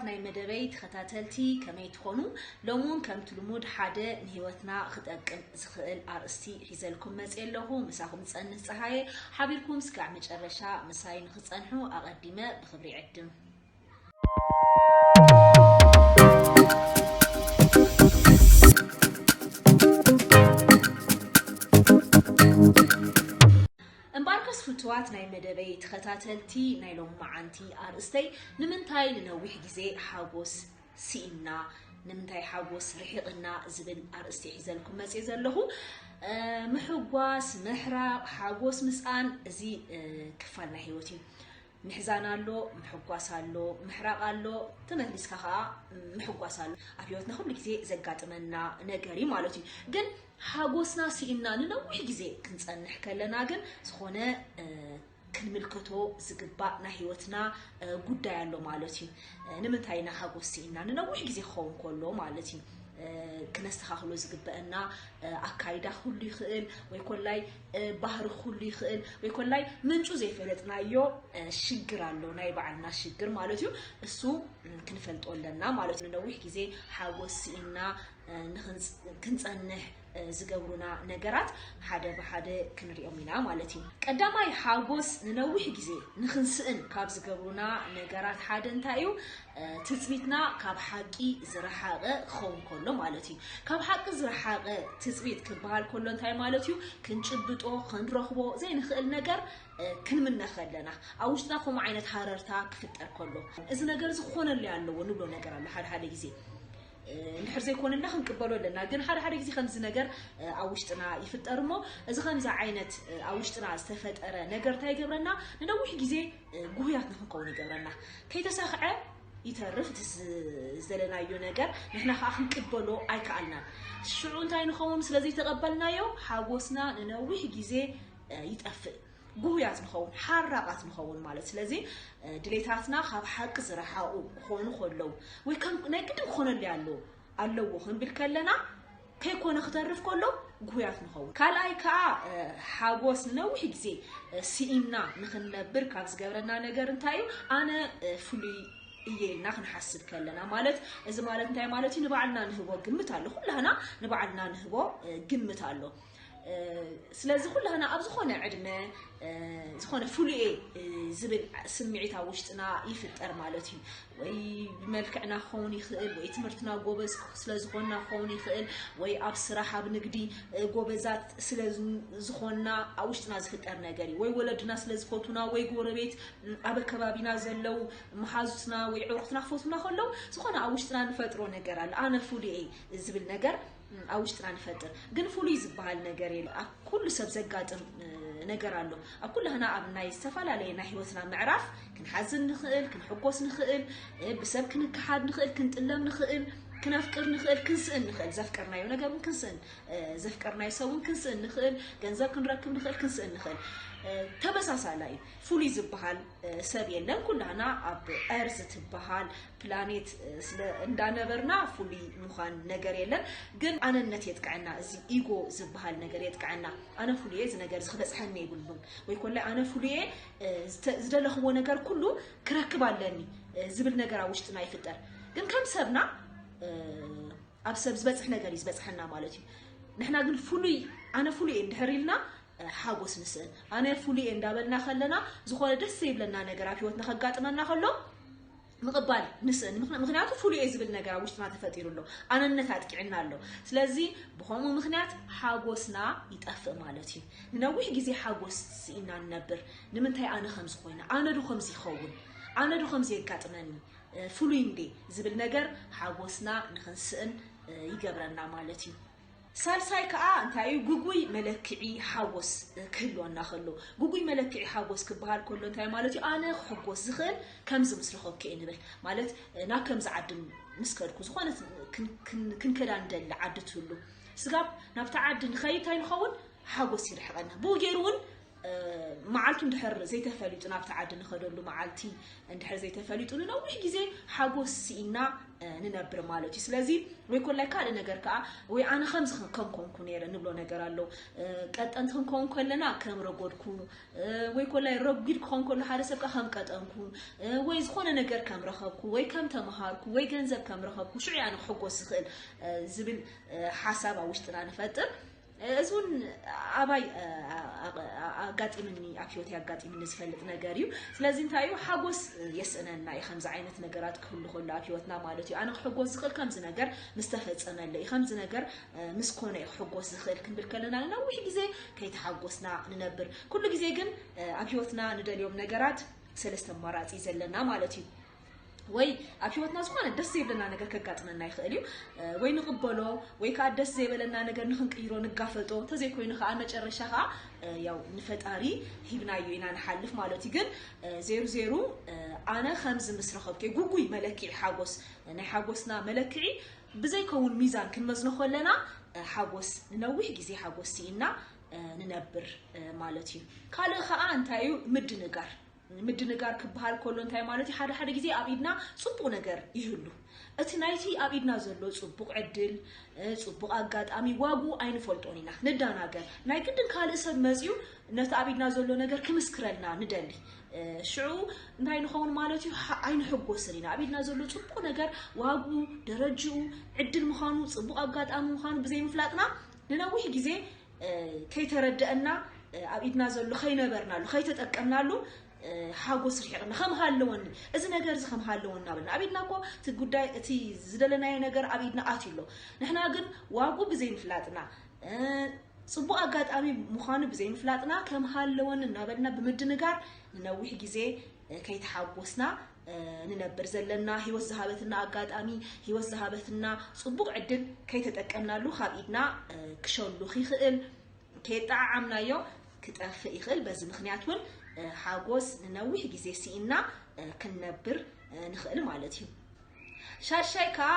ናይ መደበይ ተኸታተልቲ ከመይ ትኾኑ? ሎሚ እውን ከምቲ ልሙድ ሓደ ንህይወትና ክጠቅም ዝኽእል ኣርእስቲ ሒዘልኩም መፅየ ኣለኹ። ምሳኹም ዝፀንህ ፀሃየ። ሓቢርኩም ስጋዕ መጨረሻ ምሳይ ንክፀንሑ ኣቐዲመ ብኽብሪ ዕድም። እምበኣርከስ ፍቱዋት ናይ መደበይ ተኸታተልቲ፣ ናይ ሎም መዓንቲ ኣርእስተይ ንምንታይ ንነዊሕ ግዜ ሓጎስ ስኢንና፣ ንምንታይ ሓጎስ ርሒቕና ዝብል ኣርእስቲ ሒዘልኩም መፅየ ዘለኹ። ምሕጓስ፣ ምሕራቕ፣ ሓጎስ ምስኣን፣ እዚ ክፋል ናይ ህይወት እዩ። ምሕዛን ኣሎ፣ ምሕጓስ ኣሎ፣ ምሕራቕ ኣሎ፣ ተመሊስካ ከዓ ምሕጓስ ኣሎ። ኣብ ህይወትና ኩሉ ግዜ ዘጋጥመና ነገር እዩ ማለት እዩ። ግን ሓጎስና ስኢንና ንነዊሕ ግዜ ክንፀንሕ ከለና ግን ዝኾነ ክንምልከቶ ዝግባእ ናይ ህይወትና ጉዳይ ኣሎ ማለት እዩ። ንምንታይ ኢና ሓጎስ ስኢንና ንነዊሕ ግዜ ክኸውን ከሎ ማለት እዩ። ክነስተኻኽሎ ዝግበአና ኣካይዳ ክህሉ ይኽእል፣ ወይ ኮላይ ባህሪ ክህሉ ይኽእል፣ ወይ ኮላይ ምንጩ ዘይፈለጥናዮ ሽግር ኣሎ፣ ናይ ባዕልና ሽግር ማለት እዩ። እሱ ክንፈልጦ ኣለና ማለት እዩ። ንነዊሕ ግዜ ሓጎስ ስኢንና ክንፀንሕ ዝገብሩና ነገራት ሓደ ብሓደ ክንሪኦም ኢና ማለት እዩ። ቀዳማይ፣ ሓጎስ ንነዊሕ ግዜ ንክንስእን ካብ ዝገብሩና ነገራት ሓደ እንታይ እዩ? ትፅቢትና ካብ ሓቂ ዝረሓቐ ክኸውን ከሎ ማለት እዩ። ካብ ሓቂ ዝረሓቐ ትፅቢት ክበሃል ከሎ እንታይ ማለት እዩ? ክንጭብጦ፣ ክንረኽቦ ዘይንኽእል ነገር ክንምነ ከለና፣ ኣብ ውሽጥና ከምኡ ዓይነት ሃረርታ ክፍጠር ከሎ፣ እዚ ነገር እዚ ክኾነለይ ኣለዎ ንብሎ ነገር ኣሎ። ሓደ ሓደ ግዜ እንድሕር ዘይኮነልና ክንቅበሎ ኣለና። ግን ሓደ ሓደ ግዜ ከምዚ ነገር ኣብ ውሽጥና ይፍጠር እሞ፣ እዚ ከምዚ ዓይነት ኣብ ውሽጥና ዝተፈጠረ ነገር እንታይ ይገብረና? ንነዊሕ ግዜ ጉህያት ንክንከውን ይገብረና። ከይተሳኽዐ ይተርፍ፣ እቲ ዝደለናዮ ነገር ንሕና ከዓ ክንቅበሎ ኣይከኣልናን። ሽዑ እንታይ ንኸውን? ስለ ዘይተቐበልናዮ ሓጎስና ንነዊሕ ግዜ ይጠፍእ። ጉህያት ንኸውን፣ ሓራቓት ንኸውን ማለት። ስለዚ ድሌታትና ካብ ሓቂ ዝረሓቑ ክኾኑ ከለዉ፣ ወይ ከም ናይ ግድን ክኾነሉ ኣለዎ ኣለዎ ክንብል ከለና፣ ከይኮነ ክተርፍ ከሎ ጉህያት ንኸውን። ካልኣይ ከዓ ሓጎስ ንነዊሕ ግዜ ስኢንና ንክንነብር ካብ ዝገብረና ነገር እንታይ እዩ? ኣነ ፍሉይ እየ ኢልና ክንሓስብ ከለና ማለት። እዚ ማለት እንታይ ማለት እዩ? ንባዕልና ንህቦ ግምት ኣሎ። ኩላህና ንባዕልና ንህቦ ግምት ኣሎ። ስለዚ ኩላህና ኣብ ዝኾነ ዕድመ ዝኾነ ፍሉየ ዝብል ስምዒት ኣብ ውሽጥና ይፍጠር ማለት እዩ። ወይ ብመልክዕና ክኸውን ይኽእል፣ ወይ ትምህርትና ጎበዝ ስለ ዝኾንና ክኸውን ይኽእል፣ ወይ ኣብ ስራሕ ኣብ ንግዲ ጎበዛት ስለ ዝኾንና ኣብ ውሽጥና ዝፍጠር ነገር እዩ። ወይ ወለድና ስለ ዝፈቱና፣ ወይ ጎረቤት ኣብ ከባቢና ዘለዉ መሓዙትና ወይ ዕሩኽትና ክፈቱና ከለዉ ዝኾነ ኣብ ውሽጥና ንፈጥሮ ነገር ኣሎ። ኣነ ፍሉይ እየ ዝብል ነገር ኣብ ውሽጥና ንፈጥር። ግን ፍሉይ ዝበሃል ነገር የለ። ኣብ ኩሉ ሰብ ዘጋጥም ነገር ኣሎ። ኣብ ኩላህና ኣብ ናይ ዝተፈላለየ ናይ ህይወትና ምዕራፍ ክንሓዝን ንኽእል፣ ክንሕጎስ ንኽእል፣ ብሰብ ክንከሓድ ንኽእል፣ ክንጥለም ንኽእል፣ ክነፍቅር ንኽእል፣ ክንስእን ንኽእል። ዘፍቀርናዮ ነገር እውን ክንስእን፣ ዘፍቀርናዮ ሰብ እውን ክንስእን ንኽእል፣ ገንዘብ ክንረክብ ንኽእል፣ ክንስእን ንኽእል። ተመሳሳላይ ፍሉይ ዝበሃል ሰብ የለን። ኩላህና ኣብ ኤርዝ ትበሃል ፕላኔት እንዳነበርና ፍሉይ ምዃን ነገር የለን። ግን ኣነነት የጥቅዐና፣ እዚ ኢጎ ዝበሃል ነገር የጥቅዐና። ኣነ ፍሉየ፣ እዚ ነገር እዚ ክበፅሐኒ የብሉን፣ ወይ ኮላይ ኣነ ፍሉየ፣ ዝደለኽዎ ነገር ኩሉ ክረክብ ኣለኒ ዝብል ነገር ኣብ ውሽጥና ይፍጠር። ግን ከም ሰብና ኣብ ሰብ ዝበፅሕ ነገር እዩ ዝበፅሐና ማለት እዩ። ንሕና ግን ፍሉይ፣ ኣነ ፍሉይ እየ እንድሕር ኢልና ሓጎስ ንስእን። ኣነ ፍሉይ እየ እንዳበልና ከለና ዝኾነ ደስ ዘይብለና ነገር ኣብ ህይወትና ከጋጥመና ከሎ ምቕባል ንስእን። ምኽንያቱ ፍሉይ እየ ዝብል ነገር ኣብ ውሽጥና ተፈጢሩ ኣሎ፣ ኣነነት ኣጥቂዕና ኣሎ። ስለዚ ብኸምኡ ምኽንያት ሓጎስና ይጠፍእ ማለት እዩ። ንነዊሕ ግዜ ሓጎስ ስኢና ንነብር። ንምንታይ ኣነ ከምዚ ኮይነ? ኣነ ዶ ከምዚ ይኸውን? ኣነ ዶ ከምዚ የጋጥመኒ? ፍሉይ እንዴ ዝብል ነገር ሓጎስና ንኽንስእን ይገብረና ማለት እዩ። ሳልሳይ ከዓ እንታይ እዩ? ግጉይ መለክዒ ሓጎስ ክህልወና ከሎ። ግጉይ መለክዒ ሓጎስ ክበሃል ከሎ እንታይ ማለት እዩ? ኣነ ክሕጎስ ዝኽእል ከምዚ ምስ ረኸብኩ እየ ንብል። ማለት ናብ ከምዚ ዓዲ ምስ ከድኩ፣ ዝኾነ ክንከዳ ንደሊ ዓዲ ትህሉ፣ ስጋብ ናብቲ ዓዲ ንኸይድ እንታይ ንኸውን? ሓጎስ ይርሕቐና። ብኡ ገይሩ እውን መዓልቱ እንድሕር ዘይተፈሊጡ፣ ናብቲ ዓዲ ንኸደሉ መዓልቲ እንድሕር ዘይተፈሊጡ፣ ንነዊሕ ግዜ ሓጎስ ስኢና ንነብር ማለት እዩ። ስለዚ ወይ ኮላይ ካልእ ነገር ከዓ፣ ወይ ኣነ ከምዚ ከም ኮንኩ ነይረ ንብሎ ነገር ኣሎ። ቀጠንቲ ክንከውን ከለና ከም ረጎድኩ፣ ወይ ኮላይ ረጒድ ክኸውን ከሎ ሓደ ሰብ ከዓ ከም ቀጠንኩ፣ ወይ ዝኾነ ነገር ከም ረኸብኩ፣ ወይ ከም ተምሃርኩ፣ ወይ ገንዘብ ከም ረኸብኩ፣ ሽዑ ኣነ ክሕጎስ ዝኽእል ዝብል ሓሳብ ኣብ ውሽጥና ንፈጥር። እዚ እውን ኣባይ ኣጋጢምኒ፣ ኣብ ህይወት ኣጋጢምኒ ዝፈልጥ ነገር እዩ። ስለዚ እንታይ እዩ፣ ሓጎስ የስእነና እዩ ከምዚ ዓይነት ነገራት ክህሉ ከሎ ኣብ ህይወትና ማለት እዩ። ኣነ ክሕጎስ ዝኽእል ከምዚ ነገር ምስ ተፈጸመለ እዩ፣ ከምዚ ነገር ምስ ኮነ እዩ ክሕጎስ ዝኽእል ክንብል ከለና፣ ንነዊሕ ግዜ ከይተሓጎስና ንነብር። ኩሉ ግዜ ግን ኣብ ህይወትና ንደልዮም ነገራት ሰለስተ ኣማራጺ ዘለና ማለት እዩ። ወይ ኣብ ህይወትና ዝኾነ ደስ ዘይብለና ነገር ከጋጥመና ይኽእል እዩ። ወይ ንቕበሎ፣ ወይ ከዓ ደስ ዘይበለና ነገር ንክንቅይሮ ንጋፈጦ። እንተዘይኮይኑ ከዓ መጨረሻ ከዓ ያው ንፈጣሪ ሂብናዮ ኢና ንሓልፍ ማለት እዩ። ግን ዜሩ ዜሩ ኣነ ከምዚ ምስ ረኸብኩ፣ ጉጉይ መለክዒ ሓጎስ፣ ናይ ሓጎስና መለክዒ ብዘይከውን ሚዛን ክንመዝኖ ከለና፣ ሓጎስ ንነዊሕ ግዜ ሓጎስ ስኢና ንነብር ማለት እዩ። ካልእ ከዓ እንታይ እዩ? ምድንጋር። ምድንጋር ክበሃል ከሎ እንታይ ማለት እዩ? ሓደ ሓደ ግዜ ኣብ ኢድና ጽቡቕ ነገር ይህሉ። እቲ ናይቲ ኣብ ኢድና ዘሎ ጽቡቕ ዕድል፣ ጽቡቕ ኣጋጣሚ ዋግኡ ኣይንፈልጦን ኢና። ንዳናገር። ናይ ግድን ካልእ ሰብ መጺኡ ነቲ ኣብ ኢድና ዘሎ ነገር ክምስክረልና ንደሊ። ሽዑ እንታይ ንኸውን ማለት እዩ? ኣይንሕጎስን ኢና። ኣብ ኢድና ዘሎ ጽቡቕ ነገር ዋግኡ፣ ደረጅኡ፣ ዕድል ምዃኑ፣ ጽቡቕ ኣጋጣሚ ምዃኑ ብዘይምፍላጥና ንነዊሕ ግዜ ከይተረደአና፣ ኣብ ኢድና ዘሎ ከይነበርናሉ፣ ከይተጠቀምናሉ፣ ሓጎስ ርሒቕና ከም ሃለወኒ፣ እዚ ነገር እዚ ከም ሃለወኒ እናበልና፣ ኣብ ኢድና እኮ እቲ ጉዳይ፣ እቲ ዝደለናዮ ነገር ኣብ ኢድና ኣትዩ ኣሎ። ንሕና ግን ዋግኡ ብዘይምፍላጥና፣ ጽቡቕ ኣጋጣሚ ምዃኑ ብዘይምፍላጥና፣ ከም ሃለወኒ እናበልና ብምድንጋር ንነዊሕ ግዜ ከይተሓጎስና ንነብር ዘለና፣ ህይወት ዝሃበትና ኣጋጣሚ፣ ህይወት ዝሃበትና ጽቡቕ ዕድል ከይተጠቀምናሉ ካብ ኢድና ክሸሉኽ ይኽእል፣ ከየጠዓዓምናዮ ክጠፍእ ይኽእል። በዚ ምኽንያት እውን ሓጎስ ንነዊሕ ግዜ ስኢና ክንነብር ንኽእል ማለት እዩ። ሻድሻይ ከዓ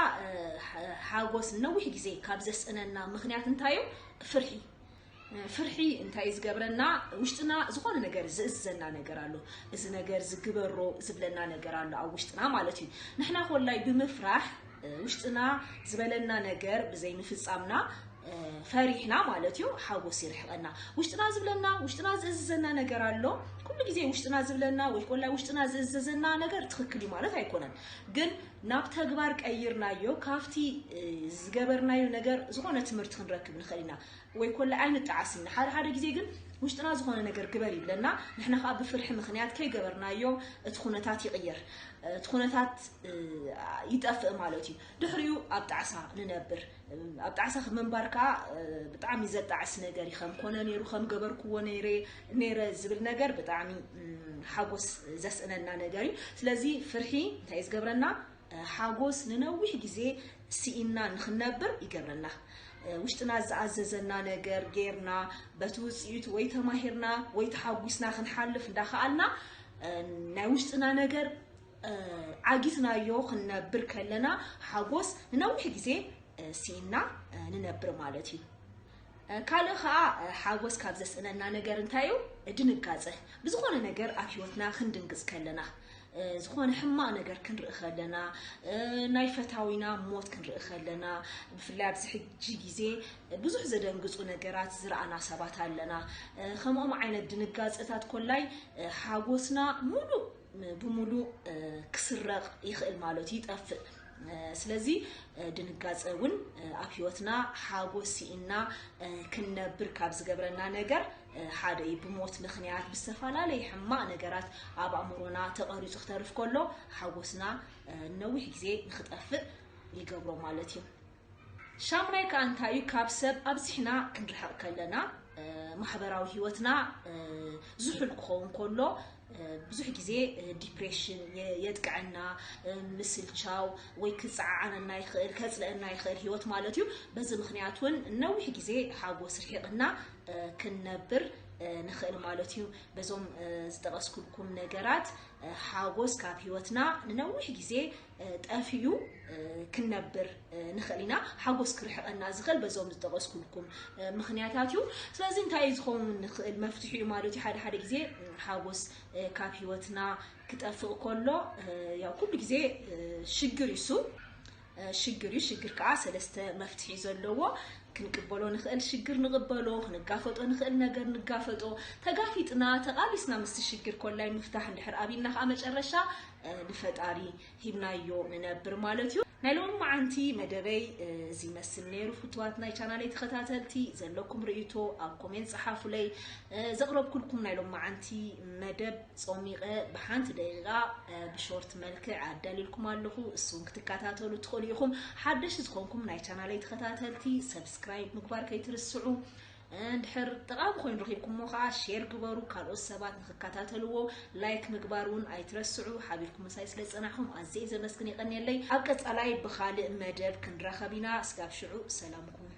ሓጎስ ንነዊሕ ግዜ ካብ ዘስእነና ምኽንያት እንታይ እዩ? ፍርሒ። ፍርሒ እንታይ እዩ ዝገብረና? ውሽጥና ዝኾነ ነገር ዝእዝዘና ነገር ኣሎ። እዚ ነገር ዝግበሮ ዝብለና ነገር ኣሎ ኣብ ውሽጥና ማለት እዩ። ንሕና ኮላይ ብምፍራሕ ውሽጥና ዝበለና ነገር ብዘይምፍጻምና ፈሪሕና ማለት እዩ፣ ሓጎስ ይርሕቐና። ውሽጥና ዝብለና፣ ውሽጥና ዝእዝዘና ነገር ኣሎ። ኩሉ ግዜ ውሽጥና ዝብለና ወይ ኮላይ ውሽጥና ዝእዘዘና ነገር ትኽክል እዩ ማለት ኣይኮነን። ግን ናብ ተግባር ቀይርናዮ፣ ካብቲ ዝገበርናዮ ነገር ዝኾነ ትምህርቲ ክንረክብ ንኽእል ኢና። ወይ ኮላ ኣይንጠዓስን። ሓደ ሓደ ግዜ ግን ውሽጥና ዝኾነ ነገር ግበር ይብለና፣ ንሕና ከዓ ብፍርሒ ምኽንያት ከይገበርናዮ እቲ ኩነታት ይቕየር፣ እቲ ኩነታት ይጠፍእ ማለት እዩ። ድሕሪኡ ኣብ ጣዕሳ ንነብር። ኣብ ጣዕሳ ምንባር ከዓ ብጣዕሚ ዘጣዕስ ነገር እዩ። ከም ኮነ ነይሩ፣ ከም ገበርክዎ ነይረ፣ ነይረ ዝብል ነገር ብጣዕሚ ሓጎስ ዘስእነና ነገር እዩ። ስለዚ ፍርሒ እንታይ እዩ ዝገብረና? ሓጎስ ንነዊሕ ግዜ ስኢና ንኽንነብር ይገብረና። ውሽጥና ዝኣዘዘና ነገር ጌርና፣ በቲ ውፅኢቱ ወይ ተማሂርና ወይ ተሓጒስና ክንሓልፍ እንዳኸኣልና፣ ናይ ውሽጥና ነገር ዓጊትናዮ ክንነብር ከለና፣ ሓጎስ ንነዊሕ ግዜ ስኢና ንነብር ማለት እዩ። ካልእ ኸዓ ሓጎስ ካብ ዘስእነና ነገር እንታይ እዩ? ድንጋጸ። ብዝኾነ ነገር ኣብ ህይወትና ክንድንግጽ ከለና፣ ዝኾነ ሕማቕ ነገር ክንርኢ ከለና፣ ናይ ፈታዊና ሞት ክንርኢ ከለና፣ ብፍላይ ኣብዚ ሕጂ ግዜ ብዙሕ ዘደንግጹ ነገራት ዝረኣና ሰባት ኣለና። ከምኦም ዓይነት ድንጋጸታት ኮላይ ሓጎስና ሙሉእ ብሙሉእ ክስረቕ ይኽእል ማለት እዩ፣ ይጠፍእ። ስለዚ ድንጋጸ እውን ኣብ ህይወትና ሓጎስ ስኢና ክንነብር ካብ ዝገብረና ነገር ሓደ እዩ። ብሞት ምኽንያት ብዝተፈላለየ ሕማቕ ነገራት ኣብ ኣእምሮና ተቐሪጹ ክተርፍ ከሎ ሓጎስና ነዊሕ ግዜ ንኽጠፍእ ይገብሮ ማለት እዩ። ሻምናይ ከዓ እንታይ እዩ? ካብ ሰብ ኣብዚሕና ክንርሕቕ ከለና ማሕበራዊ ህይወትና ዝሑል ክኸውን ከሎ ብዙሕ ግዜ ዲፕሬሽን የጥቅዐና፣ ምስልቻው ወይ ክፀዓዓነና ይኽእል፣ ከፅልአና ይኽእል ህይወት ማለት እዩ። በዚ ምኽንያት እውን ነዊሕ ግዜ ሓጎስ ርሒቕና ክንነብር ንኽእል ማለት እዩ። በዞም ዝጠቐስኩልኩም ነገራት ሓጎስ ካብ ህይወትና ንነዊሕ ግዜ ጠፊኡ ክንነብር ንኽእል ኢና። ሓጎስ ክርሕቐና ዝኽእል በዞም ዝጠቐስኩልኩም ምኽንያታት እዩ። ስለዚ እንታይ እዩ ዝኸውን ንኽእል መፍትሒ እዩ ማለት እዩ። ሓደ ሓደ ግዜ ሓጎስ ካብ ህይወትና ክጠፍእ ከሎ ያው ኩሉ ግዜ ሽግር እዩ እሱ። ሽግር እዩ። ሽግር ከዓ ሰለስተ መፍትሒ ዘለዎ። ክንቅበሎ ንኽእል ሽግር ንቕበሎ፣ ክንጋፈጦ ንኽእል ነገር ንጋፈጦ። ተጋፊጥና ተቓሊስና ምስቲ ሽግር ኮላይ ምፍታሕ እንድሕር ኣቢልና ከዓ መጨረሻ ንፈጣሪ ሂብናዮ ንነብር ማለት እዩ። ናይ ሎሚ መዓንቲ መደበይ እዚ ይመስል ነይሩ። ፍቱዋት ናይ ቻናለይ ተኸታተልቲ ዘለኩም ርእይቶ ኣብ ኮሜንት ጸሓፉለይ። ዘቕረብኩልኩም ናይ ሎሚ መዓንቲ መደብ ጾሚቐ ብሓንቲ ደቂቓ ብሾርት መልክዕ ኣዳልልኩም ኣለኹ። እሱን ክትከታተሉ ትኽእሉ ኢኹም። ሓደሽ ዝኾንኩም ናይ ቻናለይ ተኸታተልቲ ሰብስክራይብ ምግባር ከይትርስዑ። እንድሕር ጠቓሚ ኮይኑ ረኺብኩሞ ከዓ ሼር ግበሩ፣ ካልኦት ሰባት ንክከታተልዎ። ላይክ ምግባር እውን ኣይትረስዑ። ሓቢርኩም ምሳይ ስለ ዝጸናሕኩም ኣዝየ ዘመስግን የቐንየለይ። ኣብ ቀጻላይ ብኻልእ መደብ ክንራኸብ ኢና። እስካብ ሽዑ ሰላምኩም።